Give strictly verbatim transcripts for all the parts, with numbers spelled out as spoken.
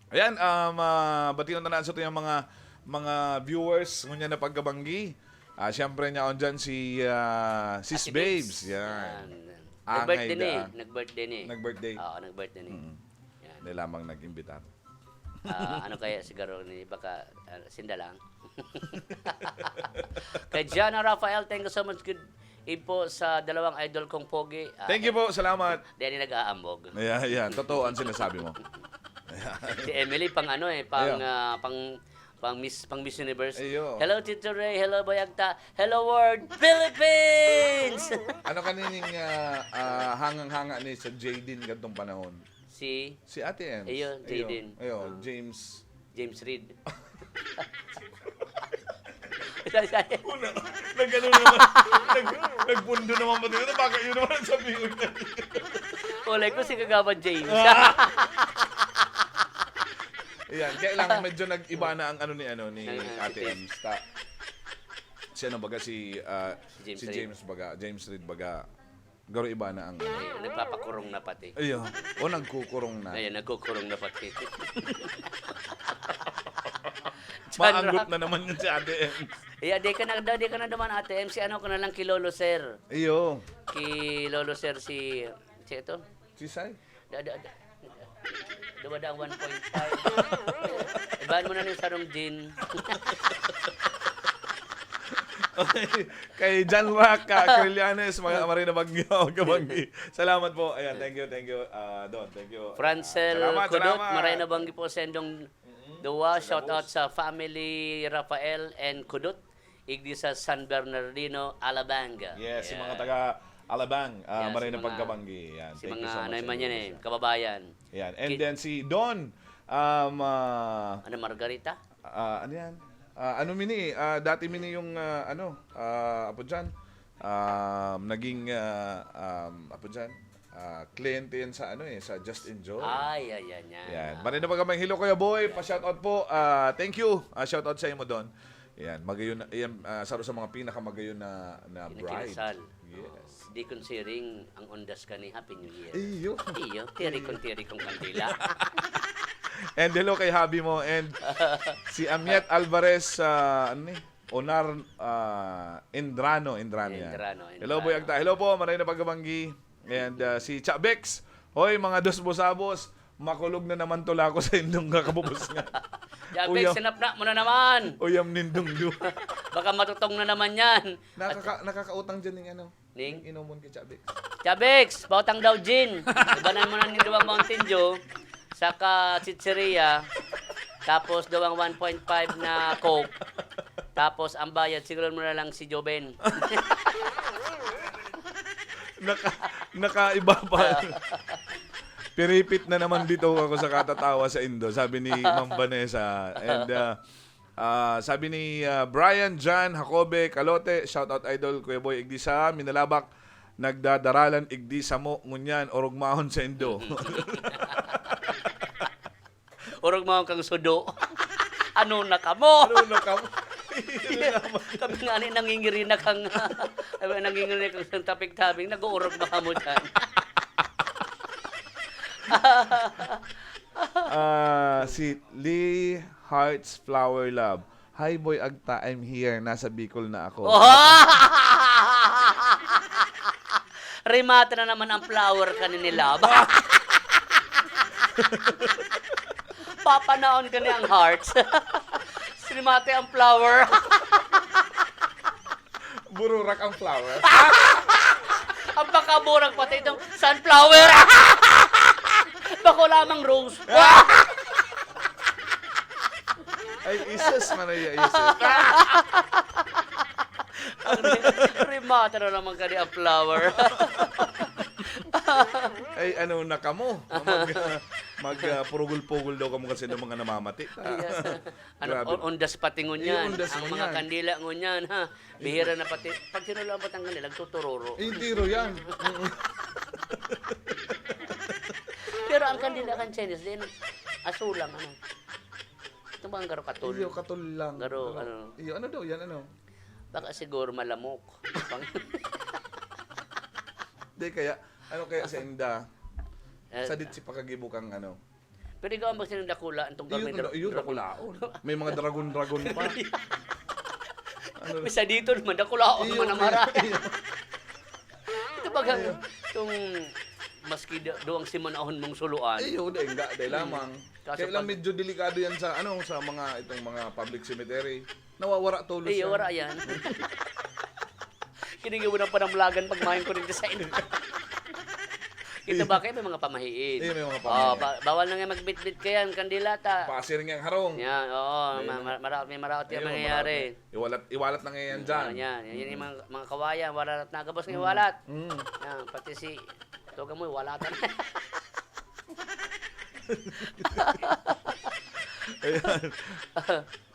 Ayan, um, ah, bation ta na sa itong mga, mga viewers ngunyan na pagkabanggi. Ah, siyempre, niya on dyan si, ah, Sis Ate Babes. Babes. Yan. Yan. Angay Nag-birthday ni. Da. Nag-birthday ni. Nag-birthday. Oo, nag-birthday ni. Mm. Yan. Hindi lamang nag-imbitar. Ah, ano kaya siguro ni, baka, ah, sinda lang. Kay Jana Rafael, thank you so much. Good eve po sa dalawang idol kong pogi. Ah, Thank you po, salamat. Di, di nag-aambog. Ayan, ayan. Totoo ang sinasabi mo. Si Emily, pang ano eh, pang, Ayan. ah, pang, pang Miss, pang Miss Universe. Ayo. Hello, Tito Ray. Hello, Boy Agta. Hello, world. Philippines! Ano kanining, ah, ah, hangang-hanga ni sa Jaden gantong panahon? Si Si Ate Ems. Ayun, Ayun. Jaden. Ayun, Ah. James. James Reid. Isa, isa. Una, nag-ano naman, nag-, nagpundo naman ba dito? Baka yun naman ang sabi ko. Walay ko si Kagawad James. Ah. Ayan, kaya lang medyo nag-iba na ang ano ni, ano, ni Ang, ah, Ate si Ems. Ta-, si ano baga, si, ah, Si James si Reid. James baga, James Reid baga. Garo iba na ang Ay, nagpapakurong na pati. Iyo. O, nagkukurong na. Ayun, nagkukurong na pati. Maanggot John Rock. na naman yun si Ate Ems. Iya, di ka na, di ka na naman, Ate Ems. Si ano ko na lang, kay Lolo Sir. Iyo. Kay Lolo Sir si, si ito? Si Sai? Da, da, da. Duwa daang one point five. Ibahan mo na ning sarong gin. Okay. Kay John Rock, ah, Carillanes, mga Marina Bagyo, Kabanggi. Salamat po. Ayan, thank you, thank you, ah, Don. Thank you. Francel Ah, salamat, Kudot, salamat. Marina Banggi po, sendong Mm-mm. duwa. Sa Shout out gabos. sa family Rafael and Kudot. Igdi sa San Bernardino, Alabang. Yes, si mga Yan. taga Alabang, ah, Yan, si Marina mga, Pagkabanggi. Yan. si Thank you mga so much, ano man yan eh, Indonesia. kababayan. Yan. And Ki- then si Don, um, ah, Ano, Margarita? ah, ano yan? Ah, ano mini, ah, dati mini yung, ah, ano, ah, apo dyan, um, naging, ah, um, apo dyan, ah, kliyente yan sa ano eh, sa Just Enjoy. Ay, ayan yan. Yan. Ah. Marina Pagkabanggi, hello, Kuya Boy. Yan. Pa-shoutout po. Ah, thank you. Ah, shoutout sa imo, Don. Yan. Magayon na, yan, ah, saro sa mga pinakamagayon na, na Yung bride. kinasal. Yes. Di kun siring ang undas kani, Happy New Year. Iyo. Iyo, tiri kun tiri kung kandila. And hello kay hubby mo and si Amiet Alvarez, ah, ano ni? Onar, ah, Indrano, Indrano yan. Indrano, Hello, Boy Indrano. Agta. Hello po, Marina Pagkabanggi. And, ah, si Cha Bex. Hoy, mga dos busabos, makulog na naman tula ko sa indong kakabubos nga. Cha Bex, Uyam. sinapna mo na naman. Uyam nindong du. Baka matutong na naman yan. Nakaka-, nakakautang dyan ng ano, Ning? ng inomon kay Cha Bex. Cha Bex, pautang daw gin. Ibanan mo na ning duwang Mountain Dew, saka chicheria, tapos duwang one point five na Coke. Tapos ang bayad, siguro mo na lang si Joven. Naka-, nakaiba pa. Piripit na naman dito ako sa katatawa sa Indo, sabi ni Ma'am Vanessa. And, ah, ah, sabi ni, ah, Brian John Jacobe Calote, shout out, idol, Kuya Boy, igdi sa Minalabac, nagdadaralan igdi samo ngunyan, orog mahon sa Indo. Orog mahon kang sudo. Ano na kamo? Ano na kamo? Kami nga ni nangingiri na kang, kami nangingiri na kang tapik-tabing, nag-uurog na kamo dyan. Ah, si Lee Hearts Flower Love. "Hi, Boy Agta, I'm here. Nasa Bicol na ako." Oh! Remata na naman ang flower kanini, love. Papanaon ka ni ang hearts. Remate ang flower. Bururak ang flower. Ang pagkaburak pati itong sunflower. Bako lamang rose. Ay, isus, Maria, isus. Ang re-, remata na naman ka ni ang flower. Ay, ano na kamo? Mag, mag, ah, purugol-pugol daw kamo kasi ng mga namamati. Ayan. Ano, Grabe. o-, undas pati ngunyan. Eh, undas Ang mga ngunyan. kandila ngunyan, ha? Bihira na pati. Pag sinulaan pati ang kandila, nagtutururo. Eh, tiro yan. Pero ang kandila kan Chinese, din, asul lang, ano. Ito ba ang garo katol? Iyo, katol lang. Garo, Garo. ano. Iyo, ano daw yan, ano? Baka siguro malamok. Pang- Di kaya, ano kaya sa inda? Eh, Sadit si pakagibo kang ano? Pero ikaw ang magsinang dakula, itong Iyo, garmin iyo, dakulaon. May mga dragon-dragon pa. Ano? Bisa dito naman, dakulaon Iyo, naman ang mara. iyo. Ito bagang itong maski da- duwang simanahon mong suluan. Iyo, dahil nga, dahil lamang. Kaso Kaya lang pag- medyo delikado yan sa, ano, sa mga, itong mga public cemetery. Nawawara tulos Iyo, yan. wala yan. Kinigyan mo ng panamlagan pag main ko rin sa inyo. Ito ba kayo may mga pamahiin? Iyo, may mga Oh, pamahiin. ba- bawal na nga magbitbit kayan, kandilata. Pasir niyang harong. Yan, oo. Ayun Ma- na. ma- maraot, may maraot yung Ayun, mangyayari. maraot na. Iwalat, iwalat na ngayon dyan. Yan, yan. Yan yung mga, mga kawayan, wala na nagabos ng iwalat. Mm. Yan, pati si, tugan mo, iwalatan. Ayan.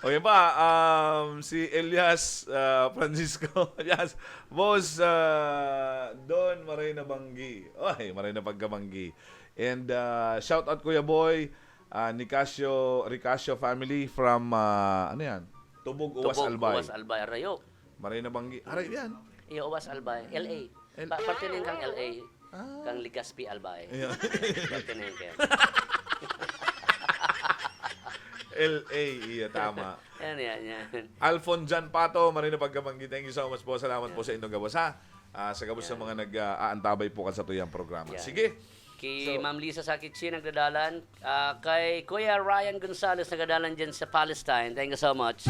O yun pa, um, si Elias ah, Francisco. Elias, Boss ah, Don Maray na Banggi. Ay, Maray na Pagkabanggi. And ah, shout out Kuya Boy, ah, Nicasio, Ricasio family from, ah, ano yan? Tubog, Uwas, Tubog, Albay. Uwas, Albay, Arayo. Maray na Banggi. Aray yan. Iyo, Uwas, Albay, L A. L- Pa- parte na yun kang L A. Ah. Kang Legazpi, Albay. Ayan. Parte na yun kaya. L A, iya, tama. Yan, yan, yan. Alfon Jan Pato, Maray na Pagkabanggi. Thank you so much po. Salamat po sa inyong gabos, ha? Ah, sa gabos sa mga nag-aantabay po kan sa tuyang programa. Yan. Sige. Ki So- Ma'am Lisa Sakichi nagdadalan, ah, kay Kuya Ryan Gonzalez nagdadalan dyan sa Palestine. Thank you so much.